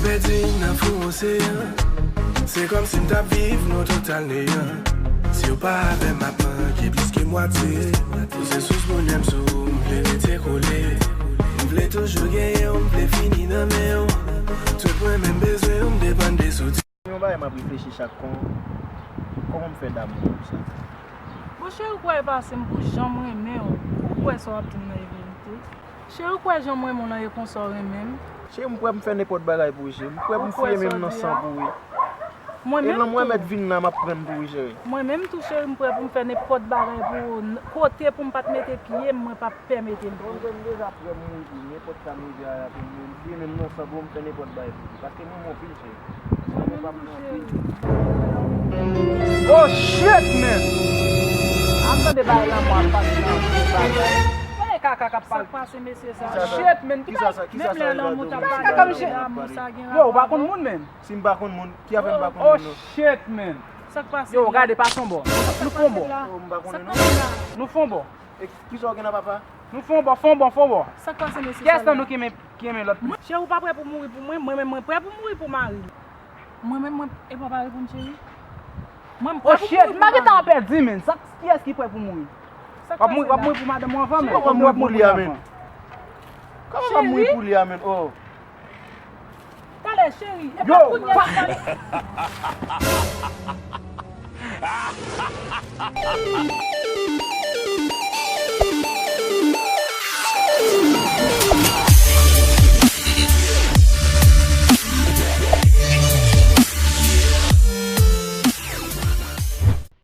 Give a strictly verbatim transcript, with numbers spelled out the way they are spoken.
Pèdi nan fon oseyan. Se kòmsi m t ap viv nan total neyan. Si w pa avè m, m ap manke plis ke mwatye. Ou se sous bonyè m, sou ou m vle rete kole. M vle toujou genyen w, m vle fini nan men w. Tout mwen menm bezwen w, m depann de soutyen. Yon bagay m ap reflechi chak kon, kòman m fè damou konsa? Bon, cheri, ou kwè e pase m pou jan m renmen w? Ou kwè sa w ap di m nan e verite? Cheri, ou kwè jan m renmen w nan e konsa w renmen m? Cheri, m prè pou m fè nenpòt bagay pou ou, cheri. M prè pou m fouye men m nan san pou ou. Mwen menm tou. E lanmou mèt vin la, m ap pran pou ou, cheri. Mwen menm tou, cheri, m prè pou m fè nenpòt bagay pou ou. N-, kote pou m pa t mete pye m, mwen p ap pèmete l. Bon, m deja prè pou m mouri pou ou. Nenpòt sa m rive a la, pou m mouri. M fouye men m nan san pou ou, m fè nenpòt bagay pou ou. Paske m renmen w anpil, cheri. Mwen menm tou, cheri. Oh shit, man! Ap tande bagay lanmou ap pale nan bagay. Tande kaka k ap pale. Sa k pase mesye sa? Shit, man. Kisa sa, kisa sa? Menm lè lanmou t ap pale, lanmou sa gen rapò. Yo, ou pa konn moun, man. Si m pa konn moun, ki afè m pa konn moun, non? Oh shit, man. Sa k pase? Yo, gade, pase yon bò. Nou fè yon bò. Sa k pase la? Oh, m pa konnen, non. Nou fè yon bò. E kisa w gen la, papa? Nou fè yon bò, fè yon bò, fè yon bò. Sa k pase mesye sa la? Kiyès nan nou ki renmen, ki renmen lòt plis? Cheri, ou pa prè pou mouri pou mwen, mwen menm mwen prè pou mouri pou mari m. Mwen menm, mwen, e pa pare pou m, cheri? Mwen, m prè pou mouri pou mari m. Oh shit, m pa gentan pèdi, man. Sa, kiyès ki prè pou mouri? Sa k pase la? W ap mouri, w ap mouri pou madanm ou anvan, man. Kòman w ap mouri pou li a, man? Kòman w ap mouri pou li a, man? Oh. Talè, cheri. E pa kounye a.